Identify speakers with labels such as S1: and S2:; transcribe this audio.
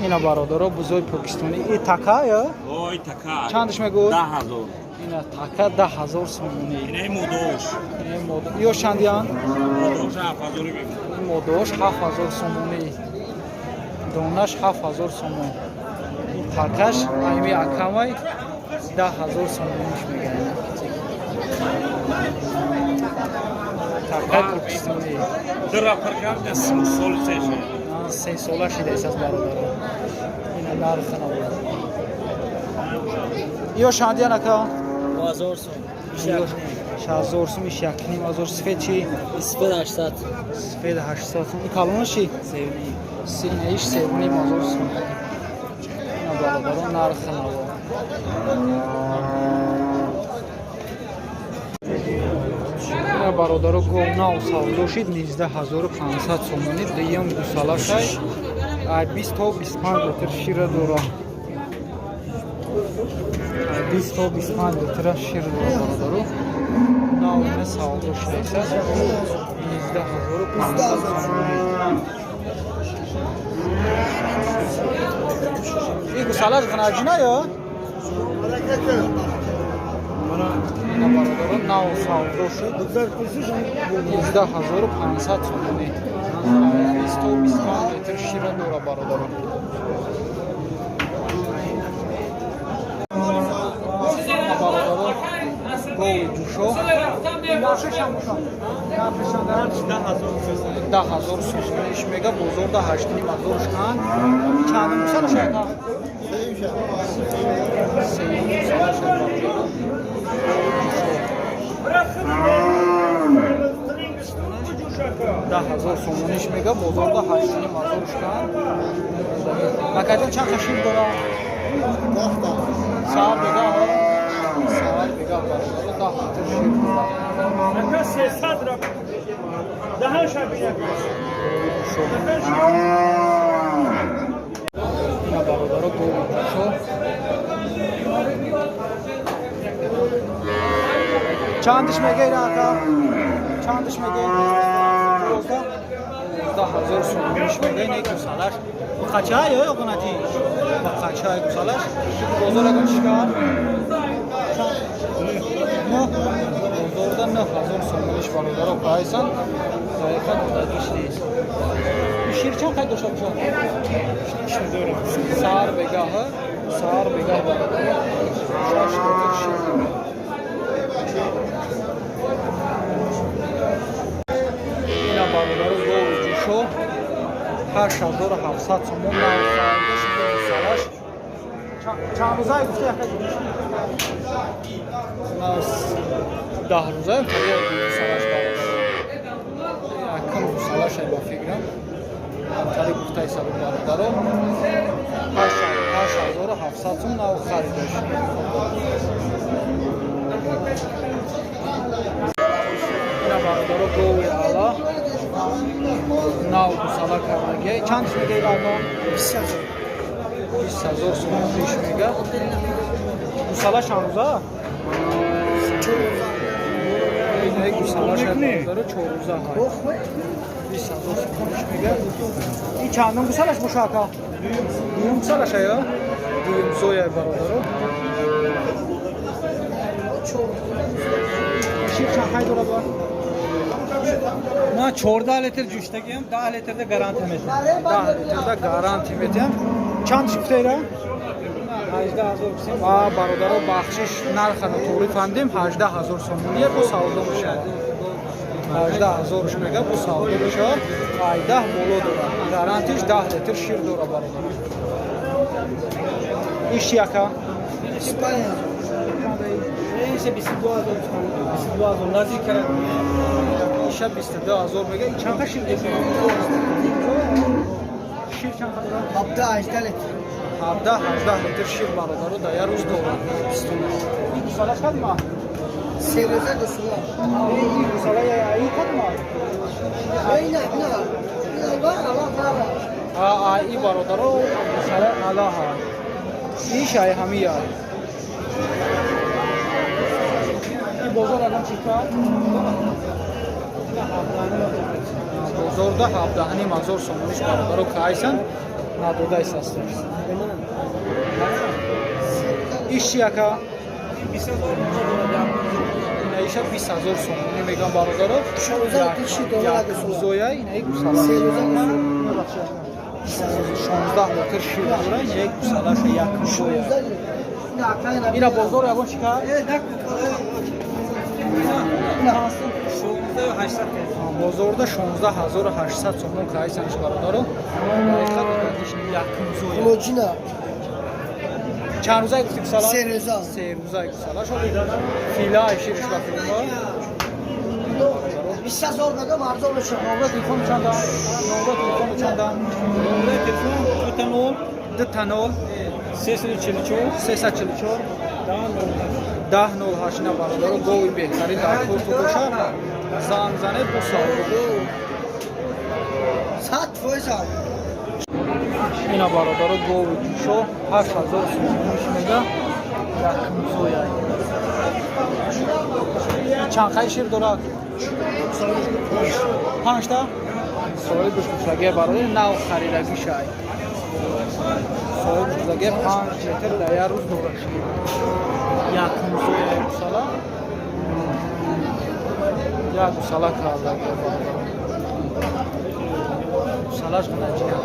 S1: Ина, бародаро, бузои покистонӣ. И така ё?
S2: Ой, така.
S1: Чандаш мегӯ?
S2: 10 000.
S1: Ина така 10 000 сомонӣ.
S2: Инаи модош.
S1: Ё чандиян?
S2: Модош 7000 мегӯ.
S1: Модош 7000 сомонӣ. Донаш 7000 сомон. Ин такаш айми акамай 10 000 сомониш мегӯянд. Такаи покистонӣ.
S2: Дира пир кард, соли се шуд.
S1: 3 сола шидааст аз бародаро. Ина нарха набуд. Ё шандиян, ака?
S3: 1000 сом.
S1: 1000 сум, иш 1500. Сифед чи?
S3: Сифед 800.
S1: Сифед 800 сум. И калона чи?
S3: 3,5.
S1: Синаиш 3500 сум. Ина, бародаро, нархи наво. Ина, бародаро, гов нав савдо шид 19 500 сомонӣ. Дуюм гусалашай, 20 то 25 литр шира дора. 20 то 25 литра шир дора, бародаро. Нав ина савдо шудааст 19 500 сомонӣ. И гусалаш ғанаҷина ё? Ина, бародаро, нав савдо шуд 19 500 сомонӣ. 20 то 25 литр шира дора, бародаро. Бародаро, гови ҷӯшо 10 000 сомониш мега, бозорда 8500 шкан. Чандум гусалаш, ака? Сеюм гусалаш, бародаро. 10 000 сомониш мега, бозорда 8500 шкан. Акаҷон, чанд қа шир дора? Саат бега, саат бега, бародаро, 10 литр шир дора.
S4: Ака, 300 ра. Даҳан шабина.
S1: Ина, бародаро, гови ҷӯшо чандиш мега ина, ака? Чандиш мега? 12, 12 000 сомониш мега. Ина гусалаш бақача ё ғунаҷи? Бақача гусалаш. Бозор ягон чишкар? Бозорда 9000 сомониш, бародаро, прайсан дақиқа додагиш нест. Шир чанд қай дошта бошад? Саҳар бегаҳ, саҳар бегаҳ, бародаро, 6 литр шир дорад. Ина, бародаро, гови ҷӯшо 8700 сомон гусалаш. Чанд рӯзае гуфта, яка? 10 рӯза гусалаш, бародаро. Якум гусалаш ба фикрам тари гуфтаи саб, бародаро. 8700 сом нав харидаш. Ина, бародаро, гови ала нав гусала кардагия. Чанд мега ила? 20 000 сомон пеш мега. Гусала чанд рӯза? Инаи гусалаш, бародаро, 4 рӯза ҳай. 20 000 сомониш мега. Ин чандум гусалаш боша, ака? Дуюм гусалаша ё дуюм зоя, бародаро? Шир чанд қай дора ба?
S3: Ма 14 литр ҷӯштагиам, 10 литрда гарантия метиҳам.
S1: 10 литрда гарантия метиҳам. Чанд шифтаира? 18 000. А, бародаро, бахшиш, нарха ноторӣ фаҳмидем. 18 000 сомоние, бо савдо мешавад. 18 000-ш мега, бо савдо мешавад. Ай 10 боло дора, гарантиш 10 литр шир дора, бародар. Иш чи, ака?
S3: Иша 22 000, 22 000 наздик кард.
S1: Иша 22 000 мега. И чанд шир дошт? Шир чанд дорад?
S5: 17, 18 литр.
S1: 17, 18 литр шир, бародаро, дар як рӯз дорад. Ин гусалаш кадма?
S5: 3 рӯза гусала.
S1: Ин гусала ин кадма?
S5: Не, не, не.
S1: А, и, бародаро, гусала алаҳа. Иш ай ҳамия. Ин бозор ягон чӣ кард? Бозорда 17 500 сомониш, бародаро, кайсан. Надодай састаш. Иш чи, ака? Иша 20 000 сомонӣ мегам, бародаро. Зоя инаи гусала 16 литр шир дора, як гусалаша, як зоя. Ина бозор ягон чӣ кард? Бозорда 16 800 сомон кайсанш, бародаро. Якум зоя. Чанд рӯза гуфти гусала?
S5: 3 рӯза.
S1: 3 рӯза гусала. Фила шириш ба филма.
S5: 20 000 дадам, арзон мешавад.
S1: Номра телефон чанда? Номра телефону чанда?
S3: Номраи телефон 00
S1: 00
S3: 344
S1: 344
S3: 10
S1: 10 08. На, бародаро, гови беҳтарин дар корту бошад, занг занед, бо савол.
S5: 100%.
S1: Ина, бародаро, гови ҷӯшо 8000 сомониш мега, якумзоя. Чанд қай шир дорад? Панҷта соҳиби гӯштгӯштагия, барои нав харидагӣ шай. Соҳиби гӯштагия 5 литр дар як рӯз дорад шир. Якумзоя гусала, як гусала кардагия, бародаро. Гусалаш ғанаҷия.